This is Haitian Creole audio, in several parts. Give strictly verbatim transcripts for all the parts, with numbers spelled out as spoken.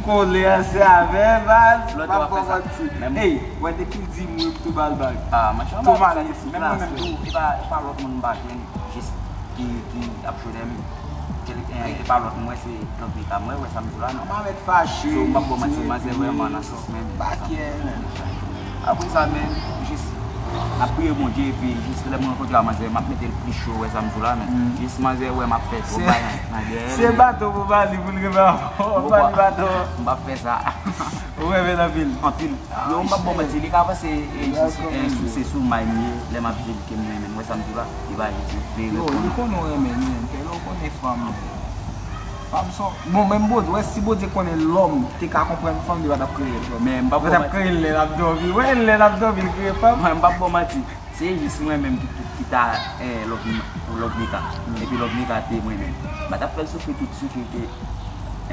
Kole ansanm avè baz, m ap ba w manti. Ey, wè depi l di m wi m tou ba l bag. Ah, machann, tou marye sou plas. Menm mwen menm tou, e pa, e pa lòt moun m pa jwenn, jis ki, ki ap jwenn m. E pa lòt mwen, se Love Mika mwen, wè sa m di w la non. M pa mèt fache. So, m p ap ba w manti, manzè vrèman nan sans menm. Pa kè menm. Apre sa menm, jis, m ap priye Bondye, epi jis lè mwen rankontre a manzè, m ap mete l pli cho, wè sa m di w la menm. Jis manzè wè m ap fè twòp bagay nan dèyè l. Se baton pou ba li, pou l rive avè w, ba li baton. M p ap fè sa. Ou renmen l anpil? Anpil. Yo, m p ap ba w manti, li ka panse, e, jis, e, sou, se sou may m ye, lè m ap di l ke m renmen l, wè sa m di w la, li pa jis vle reponn. Yo, li konnen w renmen l, menm, lè w konnen fanm. Fanm son, bon, menm Bondye, wè si Bondye konnen lòm te ka konprann fanm, li pa t ap kreye l. Men m p ap ba w manti. Li pa t ap kreye l lè l ap dòmi. Wè, lè l ap dòmi, li kreye fanm. Men m p ap ba w manti. Se jis mwen menm ki, ki, ki ta, eh, Love, pou Love Mika. Epi Love Mika te mwen menm. M pa t ap fè l soufri tout soufri ke,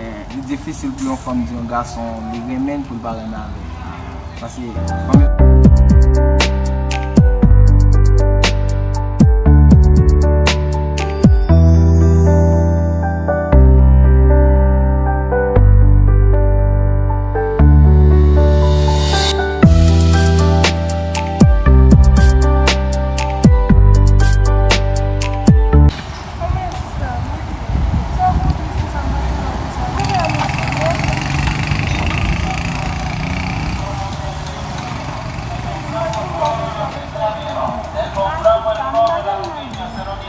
eh, li difisil pou yon fanm di yon gason li renmen l pou l pa renmen avè l. Paske fanm yo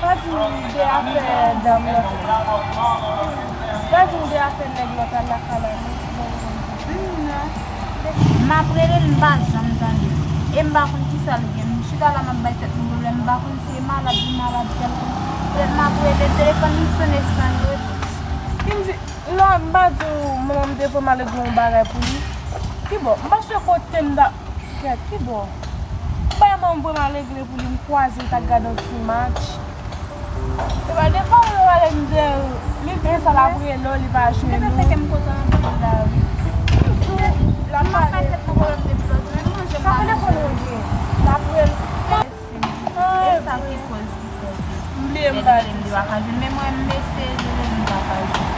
Pa di m de afè dam lòt la. Pa di m de afè nèg lòt la lakay la non. M ap rele l, m pa janm tande l. E m pa konn kisa l gen. M chita la, m ap bay tèt mwen pwoblèm. M pa konn si e malad li malad kèlkonk. Petèt m ap rele, telefòn li sonnen san repons. Li di, non, m pa di w, manman m te voye m al regle yon bagay pou li. Ki bò? M pa sonje kote m ta Kèt, ki bò? M bay manman m voye m al regle pou li, m kwaze l t ap gade yon ti match. Epa, depi w wè l m dèyè, li di sa l ap rele w, li pa jwenn ou. Depi se ke m kontan anpil la, wi. L ap pale. Sa telefòn ou ye? L ap rele. E sa ki koz li fè ke m bliye m pa di sa. Men mwen, m eseye rele l, m pa ka jwenn.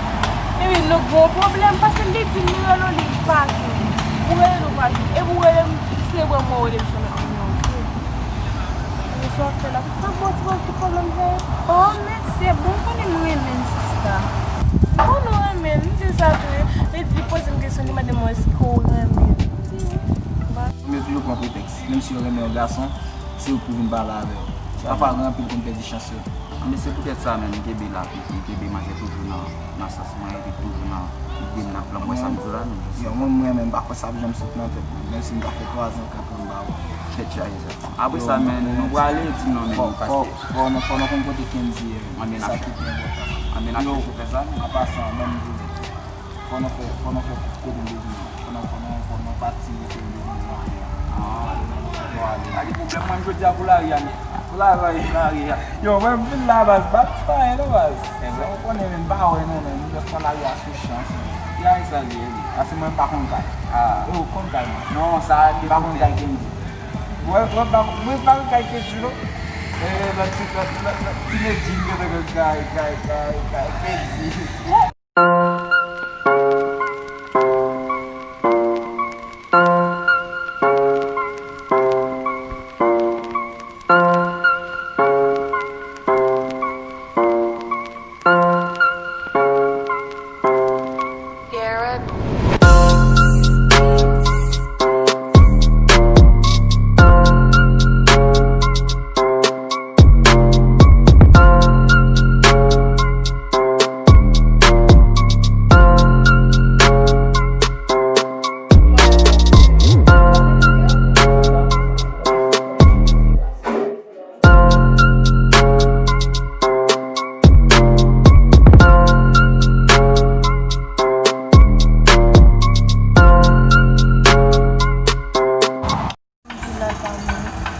Epi nou gon pwoblèm, paske li di m li rele w, li pa jwenn. Ou rele l, ou pa jwenn. Epi ou rele m, se vrèman ou rele m sou lòt nimewo. Men sa w ap fè la, sa bon ti bon ti pwoblèm sa ye? Oh, men se bon, ou konnen m renmen l, sista. M konnen w renmen l, m di l sa tou, wi. Li, li poze m kesyon, li mande m èske w renmen l. Fanm yo toujou pran pretèks, menm si yo renmen yon gason, se yo k pou vin pale avè yo. Pafwa, gen anpil konn pèdi chans yo. Men se poutèt sa menm, m kenbe la, m kenbe manzè toujou nan, nan sans mwen, epi toujou nan ide m, nan plan m, wè sa m di w la menm. Yo, mwen, mwen menm, m pa kwè sa ap janm sot nan tèt mwen, menm si m ta fè twazan k ap pran ba ou. Tèt chaje sa. Apre sa, men, nou prale di non, men, paske fò, fò, fò nou, fò nou konn kote Kendy ye, men, sa ki pi enpòtan. Anben, n ap chèche fè sa, men. An pasan, ban m di w. Fò nou fè, fò nou fè kote m bezwen an. Fò nou, fò nou, fò nou pati kote m bezwen an. Ah. Gade pwoblèm mwen jodi a pou lari a, men. Pou lari a. Pou lari a. Yo, mwen m vin la baz, pa, pa anyen non baz. Ou konnen men m pa wè non, men m jis pran lari a sou chans, men. Lari sa l ye, wi. Paske mwen m pa konn kay. Ah. Ou konn kay mwen. Non, sa m pa konn kay Kendy. Mwen, mwen pa, mwen pa konn kay Kendy non. E, lòt ti, lòt, lòt, lòt ti Medjine ki te konn kay, kay, kay, kay Kendy.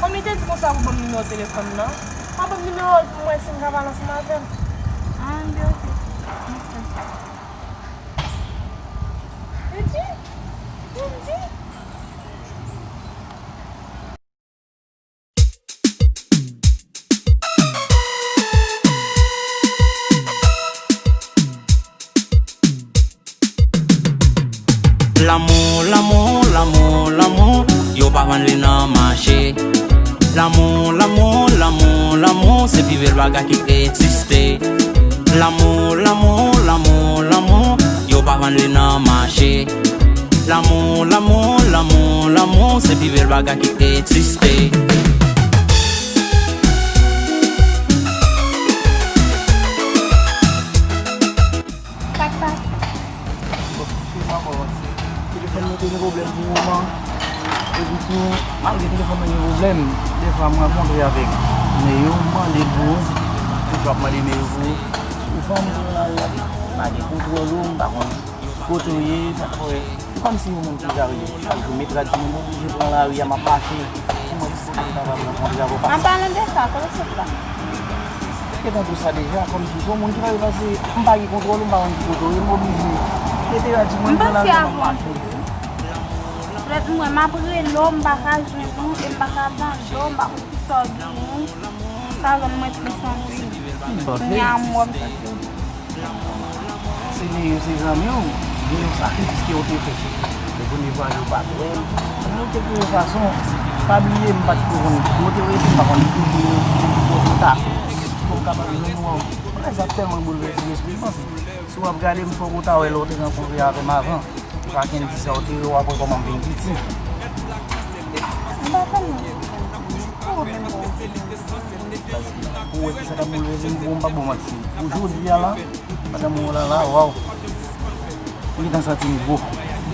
Kòm li te di konsa pou ban m nimewo telefòn nan, m ap ban m nimewo l pou m wè si m ka pale ansanm avè l. Anben, oke. M ap fè sa. Li di? Li di? Yo pa vann li nan mache. Lanmou, lanmou, lanmou, lanmou, se pi bèl bagay ki egziste. Lanmou, lanmou, lanmou, lanmou, yo pa vann li nan mache. Lanmou, lanmou, lanmou, lanmou, se pi bèl bagay ki egziste. Sa k pase? Bon, se pa kòmanse. Telefòn mwen te gen pwoblèm pou moman. Epi tou, malgre telefòn mwen gen pwoblèm, defwa m rankontre avèk Neyou, m mande l pou ou. Toujou ap mande Neyou pou ou. Souvan m nan lari a, m pa gen kontwòl ou, m pa konn kote w ye, sa k fè. Kòmsi yon moun ki ka rive chak jou, mèkredi, m oblije pran lari a, m ap mache pou mwen, pou mwen kapab rankontre avè w. An palan de sa, kote w sot la? Gentan di w sa deja, kòmsi se yon moun ki pa rive pase, m pa gen kontwòl ou, m pa konn ki kote w ye, m oblije mete yon ti moun pran lari a, m ap mache. Poutèt mwen, m ap rele w, m pa ka jwenn ou, e m pa ka tande w, m pa konn ki sa w gen. Sa rann mwen plis anpil. Kounye a m wè m santi. Se Neyou, se zanmi w, gen yon sakrifis ke w te fè. Yo vin vwaye yo pa t wè m. Mwen, kèlkeswa fason, pa bliye m pa t ko konn kote w rete, m pa konn ki kote w ta. Pou w kapab jwenn ou an. Bagay sa tèlman boulvèse lespri m, paske si w ap gade m, fòk ou ta wè lè w te rankontre avè m avan. Ou pa gen di sa w te ye, w ap wè kòman m vin piti. M pa konn non. Ou menm bon. Paske pou w wè ki sa k ap boulvèse m, pou m pa bon manti. Pou jodi a la, madanm ou la la, waw. M gentan santi m gwo.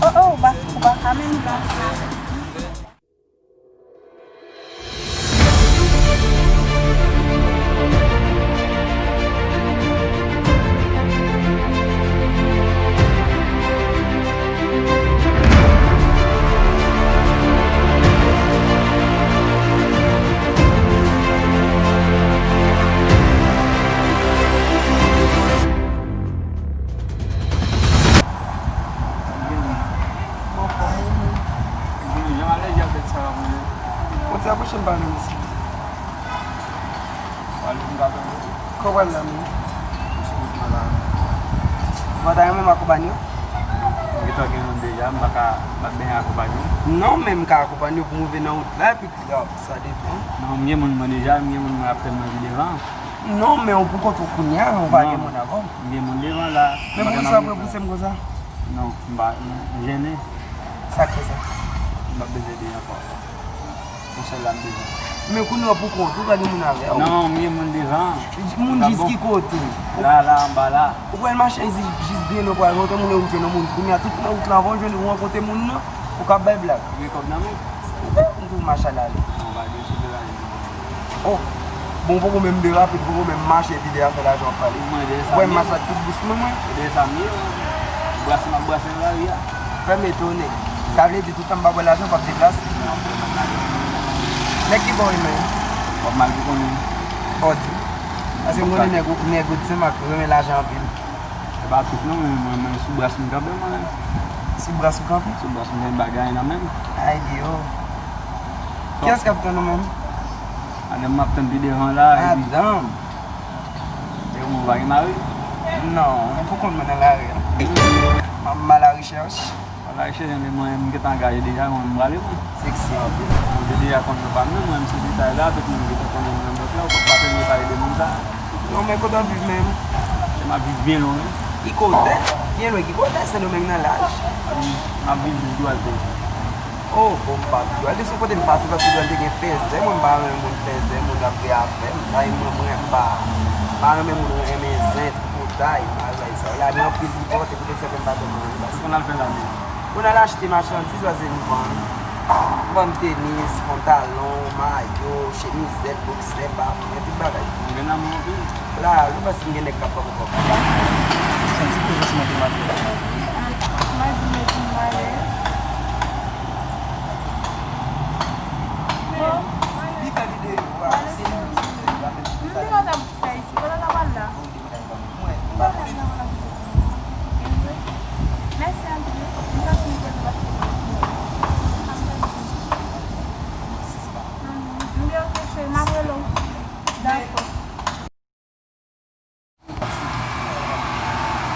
Oh, oh, ou pa, ou pa ka menm danse. Fwontyè pwochen pa nan mesye. Kòman w la menm? Mwen ta renmen m akonpanye w. Mwen gentan gen moun deja, m pa ka, m pa t bezwen akonpanye w. Non, men m ka akonpanye w pou m rive nan wout la, epi sa depann. Non, m gen moun mwen deja, m gen moun mwen ap tann mwen pi devan. Non, men ou poukont ou kounye a, ou pa gen moun avè w. M gen moun devan la. Men poukisa w ap repouse m konsa? Non, m pa, m jennen. Sa k fè sa? M p ap bezwen de ankò. Yon sèl la m bezwen. Men kounye a poukont ou, pa gen moun avè w. Non, m gen moun devan. Moun jis ki kote? La, la, anba la. Ou pral mache jis, jis byen lwen, ou pral rankontre moun, ou jwenn yon moun. Kounye a tout nan wout la, anvan w jwenn, ou rankontre moun nan, ou ka bay blag. Ou gen kòb nan men w? M di w mache al ale. Non, pa gen sou de la. Oh, bon, poko menm derape, poko menm mache, epi de afè lajan w ap pale. Mwen de sa. Ou wè m mache la tout dousman, mwen. De sa m ye, mwen. Brase m ap brase nan lari a. Fè m etone. Sa vle di, toutan m pa ba w lajan, w p ap deplase? Non, m p ap deplase. Nèg ki bò w ye menm? W ap mal pou konnen. Fò w di. Paske m konnen nèg, nèg Odisèm ak renmen lajan anpil. E pa tout non, men mwen, mwen sou bras m kanpe, mwen. Sou bras ou kanpe? Sou bras m gen bagay nan men m. Ay, Diyo. Kiyès k ap tann ou menm? Madanm m ap tann pi devan la, epi madanm. E ou pa gen mari? Non, ou konn mwen nan lari a. M al a rechèch. Al a rechèch, men mwen, m gentan angaje deja, mwen, m prale, mwen. Seksi anpil. Mwen deja konn nou pa m nan, mwen, m sou detay la, tout moun gentan konnen mwen nan bòt la, ou pa, pa tande pale de moun sa. Non, men kote w ap viv menm? M ap viv byen lwen, wi. Ki kote? Byen lwen ki kote? Sendomeng nan laj? M ap viv jis Dwalt. Oh, bon, m pa Dwalt. Se yon kote m pase, paske Dwalt gen fèzè. Mwen, m pa renmen moun fèzè, moun ap fè afè. M pa renmen, mwen, m pa, m pa renmen moun renmen zen, tripotay, bagay sa yo. La gen anpil tripotay, se poutèt sa ke m pa twò renmen li, paske. Ou konn al fè la menm? Mwen al achte machandiz, pase m vann. M vann tenis, pantalon, mayo, chemizèt, boksè, pafè, tout bagay. Ou gen lanmou anpil. La, ou panse m gen nèg k ap ban m kòb? Santi prezans mwen te mache. Mwen di mwen di m ale. Bon. Li fè videyo a, se li ki fè videyo a, men m te kontan pou sa isi. Kote w ta pral la? Mèsi anpil. M santi m poze paske m gen yon kesyon, m ap rele w. Dakò.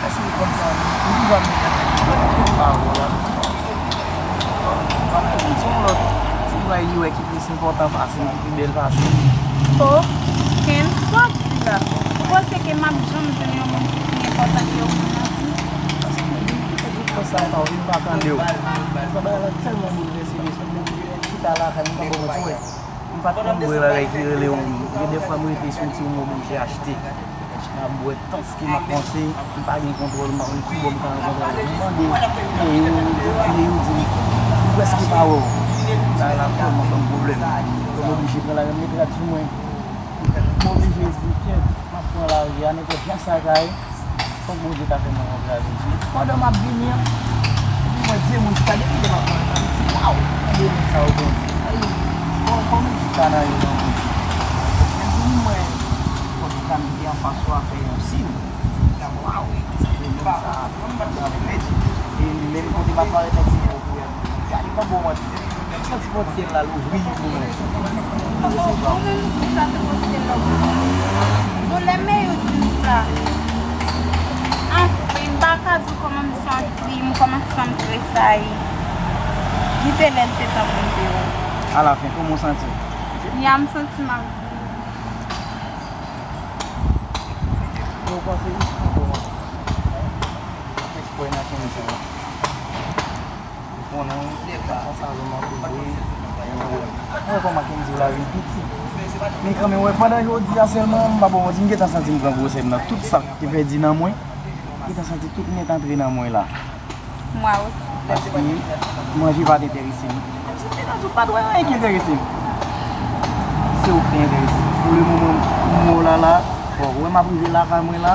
Èske w konn sa? M toujou ap mete pawòl la. Okenn. Sa w ap di la? Ou panse ke m ap janm jwenn yon moun ki pi enpòtan ke ou menm nan vi m? Paske m di, se tout fwa sa, m pa, m pa tande w. Sa bagay la tèlman boulvèse lespri m, m chita lakay mwen, m pa konn wè. M pa t konn bwè bagay ki rele yon, gen de fwa m rete sou ti yon mo m oblije achte. M ap bwè tan ke m ap panse, m pa gen kontwòl, m pa konn ki bò m ka rankontre avè l. M mande, e yo, yo, e yo di m, m prèske pa wè w. Bagay la tèlman ban m pwoblèm. Donk, m oblije pran lari a, m mete rad sou mwen. M oblije di, kèt, m ap pran lari a, nenpòt jan sa ka ye. Fòk Bondye ta fè mwen rankontre avèk Jezi. Pandan m ap vini an, m wè de moun chita, depi lè m ap pale, m di, "Waw, tande moun sa yo, Bondye." Ay, kò-, kòman chita nan yo, non, Bondye? Epi m wè, kòm chita m te anfas ou a fè yon siy. M di, "Waw, sa vle di sa, m ap pale avèk Bondye." E menm kote m ap pale, tanti, gade kòman w wè. Santi pòt syèl la louvri pou mwen. Mwen menm tou sa se pòt syèl la ouvri pou mwen. Bon, lè Meyou di m sa, anfen, m pa ka di w kòman m santi m, kòman sanm tresayi. Li te lè l te tann mwen deyò. Alafen, kòman w santi w? Ya, m santi m ap viv. Mwen panse li pran bon. Eksprè nan kenbe sa. Ou konnen, konsa zòn nan tou vre. Mwen wè kòman Kenzo lavi l piti. Men kanmenm, wè, pandan jodi a sèlman, m pa ba w manti, m gentan santi m pran gwosè m nan. Tout sa k te pèdi nan mwen, m gentan santi tout nèt antre nan mwen la. Mwen osi. Paske manje pa t enterese m. Menm si m te nan di w pa t wè anyen ki enterese m. Se ou ki te enterese. Pou le moman, m wè w la la, bon, ou wè m ap rive lakay mwen la,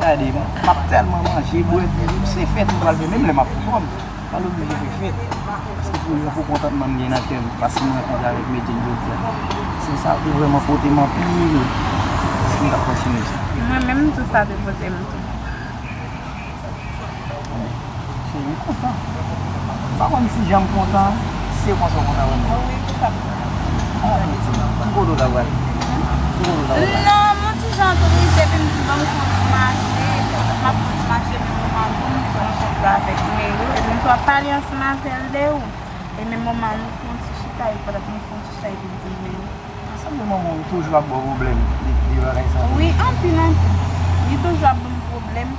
gade, m ap tèlman manje, bwè, se fèt m pral fè, menm lè m ap fè fòm. Pa oblije fè fèt. Se pou, pou kontantman m gen nan kè m, paske m rankontre avèk Medjine jodi a. Se sa ki vrèman pote m anpil. Paske m t ap kontinye sa. Mwen menm tou sa te pote m tou. Cheri, m kontan. M pa konn si jan m kontan, se konsa w kontan avè m. Wi, pou sa m kontan. Ah, ki kote w ta pral? Ki kote w ta pral? Non, m on ti jan tou rize, epi m di, "Ban m fè on ti mache." M ap fè on ti mache, men moman tou, m rankontre avèk Meyou. Epi m tou ap pale ansanm avè l de ou. E men moman nou fè on ti chita, epi pandan nou fè on ti chita, epi m di, "Meyou." Sa sanble manman w toujou ap ba w pwoblèm de, de bagay sa. Wi, anpil, anpil. Li toujou ap ban m pwoblèm.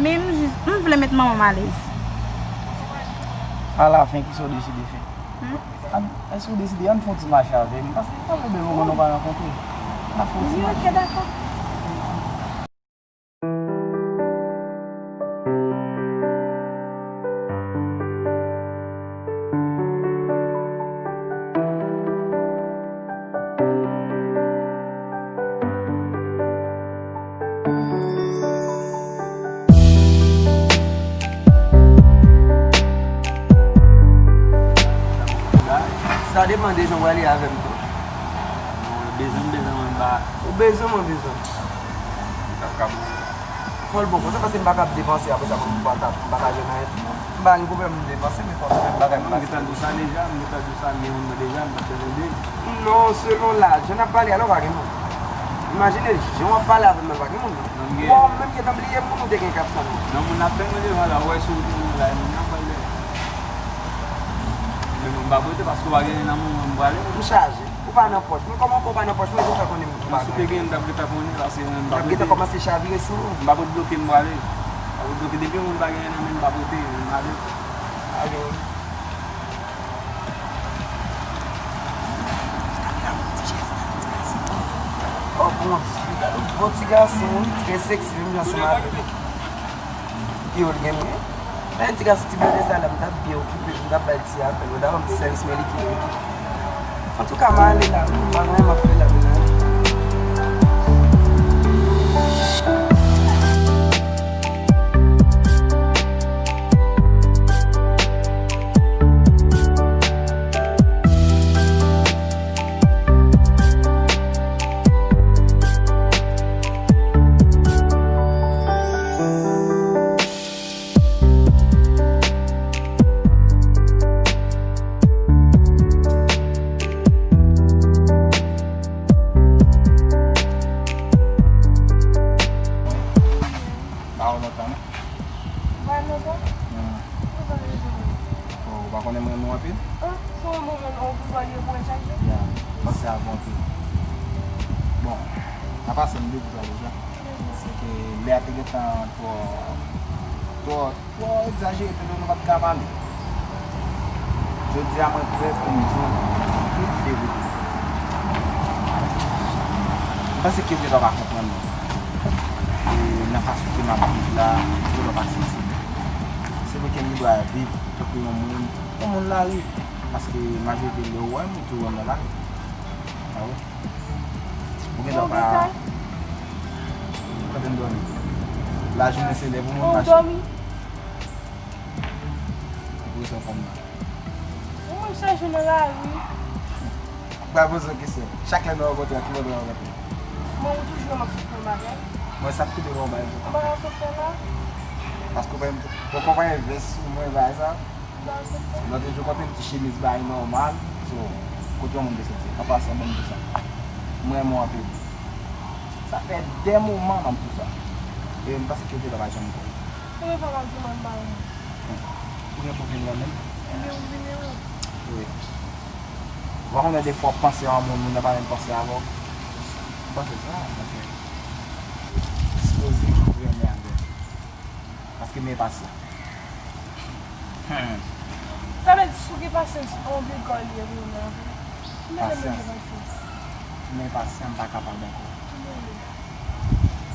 Men m jis, m vle met manman m alèz. Alafen, kisa w deside fè? Hmm? Ann, èske w deside ann fè yon ti mache avè m? Paske sa fè bèl moman nou pa rankontre. Ann fè yon ti mache. Wi, ok, dakò. Sa depann de jan w ale avè m tou. Non, bezwen m bezwen mwen ba. Ou bezwen mwen bezwen. Kap kap. Fò l bon konsa paske m pa kab depanse apre sa mwen m pa ka, m pa ka jwenn anyen. M pa gen pwoblèm m depanse, men fò m jwenn bagay m pa. M gentan di w sa deja, m gentan di w sa mil moun deja, m pa t tande. Non, selon la, jan n ap pale a la, w pa gen moun. Imajine, jan w ap pale avè m nan, w pa gen moun. Bon, menm gentan bliye moun ou te gen k ap tann ou. Nan moun ap tann ou devan la, ou wè si w tounen la, moun nan pral lè. Men m pa pote paske w pa gen nan moun mwen m prale. M chaje. Ou pa nan pòch mwen. Kòman ou pa nan pòch mwen, epi w fè konnen m pa gen? Si w te gen, m t ap gentan konnen, paske mwen m pa pote. M t ap gentan kòmanse chavire sou ou. M pa pote bloke m prale. M pa pote bloke. Depi yon moun pa gen nan men l, m pa pote, m ale. Alo. Oh, Bondye, gade yon bon ti gason, wi, trè seksi, menm jan se madanm. Ki yo l gen mwen? Men ti gason ti blende sa la, m t ap byen okipe l, m t ap bay ti apèl, yo t ap ban m ti sèvis, men li kite m. Antouka, m ale la, m pa gen anyen m ap fè la, m ale. N a pase m de pou sa deja. Paske lè a te gentan twò, twò, twò egzajere, twò nou pa t ka pale. Jodi a, mwen prè pou m di w tout verite. M panse ke Kevleta pa konprann mwen. E nan fason ke m ap viv la, Kevleta pa santi. Se vre ke m gen dwa viv tankou yon moun, yon moun lari. Paske majorite lè w wè m, ou toujou wè m nan lari. A wi. Ou gen dwa pa. Kote m dòmi? Lajounen se lè pou moun mache. Ou dòmi? Ou poze yon fòm nan. Ou menm chak jou nan lari. Ba poze yon kesyon. Chak lè nou rankontre, ki lè nou rankontre? Mwen, ou toujou wè m ap sot fè yon bagay. Mwen, sa k koute yon bagay pou ou? Ou pa ka sot fè la? Paske ou pa yon, ou konprann vès sou mwen, bagay sa? Lòt jou, kote m ti chemiz bay nòmal, so, kote yon moun te soti? An pasan, ban m di sa. Mwen renmen w anpil. Sa fè de moman m ap di w sa. E m panse ke w te pa janm kwè. Konbyen fwa m ap di w m ap marye? Ou gen pou vin wè menm? Ebyen, ou vini wè. Wi. Ou pa konnen defwa w panse a yon moun, moun nan pa menm panse avè w. M panse sa, m panse. Sipoze renmen avè l. Paske m enpasyan. Hmm. Sa vle di, si w gen pasyans, yon bigò li ye pou ou la. Mete mete pasyans. M enpasyan, m pa kapab ankò.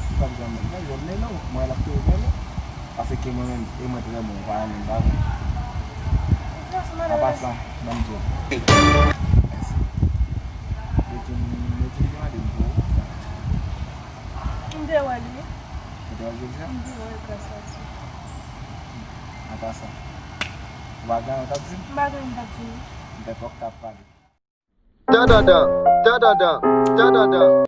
Ou p ap janm menm. Mwen, mwen, non, mwen, l ap toujou renmen. Paske mwen menm, e mwen t renmen w, ou pa renmen m, pa vre? An pasan, ban m di w. Mèsi. Yo di m, yo di m te mande m pou ou. M te wè li. Ou te wè l jodi a? M te wè l grasa Dye. An pasan, ou pa gen anyen w t ap di m? M pa gen anyen m t ap di w. M fè twòp t ap pale. Dandandan, dandandan, dandandan.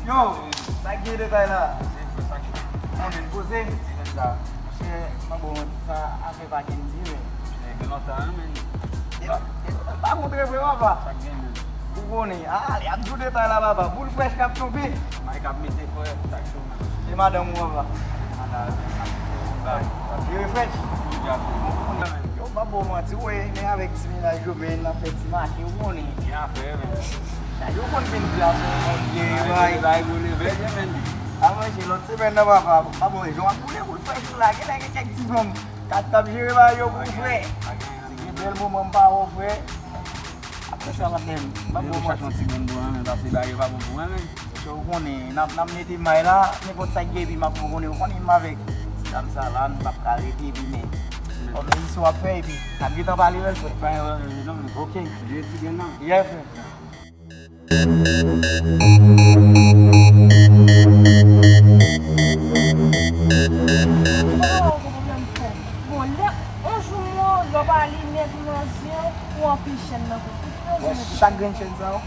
Yo, sa k gen detay la? Konnen poze. Monchè, m ap ba w manti, sa afè pa gen di, men. Gen lontan, wi, men. E, e, pa montre vre, papa. Sa k gen, men? Ou konnen, ah, y ap di w detay la, papa. Boul frèch k ap tonbe. May k ap mete frè, sa k cho, men. E madanm ou, papa? Madanm, ap jere frèch. Yo, m ap ba w manti, wi, men avèk ti mennaj yo, men, n ap fè ti mache, ou konnen. Gen afè, men. Sa yo konn vin di afè, men, jere bay. Bay boule, bay boule, men. A manje lòt semèn nan, papa. Pa bon, jan w ap boule boul frèch ou la, genlè gen kèk ti fanm k ap, k ap jere bagay yo pou ou, frè. Se gen bèl moman m pa wè w, frè. Apre sa, m ap, m ap ba w manti. Yon ti bon pou mwen, men, paske bagay yo pa bon pou mwen, men. Mesye, ou konnen, n ap, n ap mete may la, nenpòt sa k gen, epi m ap, ou konnen, ou konnen m avèk ti dam sa la, nou p ap ka rete, epi, men, kòm emisyon w ap fè, epi n ap gentan pale, wè, frè. Pa gen pwoblèm, non, men. Ok. Jodi gen nan. Yeah, frè. Ou pa wè w gen pwoblèm, frè. Bon, lè yon jou mò, lè w pa li nèg nan zye w, ou anpil chèn nan kou. Ou anpil chèn nan kou. Chak grenn chèn sa yo,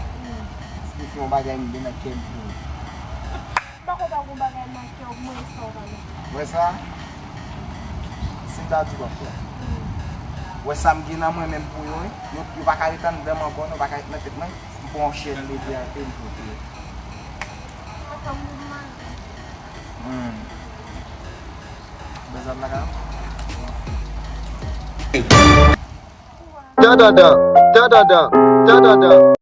se yon bagay m gen nan kè m pou ou. M pa konn pa gon bagay nan kè w, mwen sa w pa mete. Wè sa? Si m ta di w ap fè. Wè sa m gen nan mwen menm pou yo, wi. Yo, yo pa ka ret anndan m ankò, non, yo pa ka ret nan tèt mwen. M pran yon chèn leve a, e m pote yo. Papa m vin mal. Hmm. Bezwen lakay ou? Dandandan, dandandan, dandandan.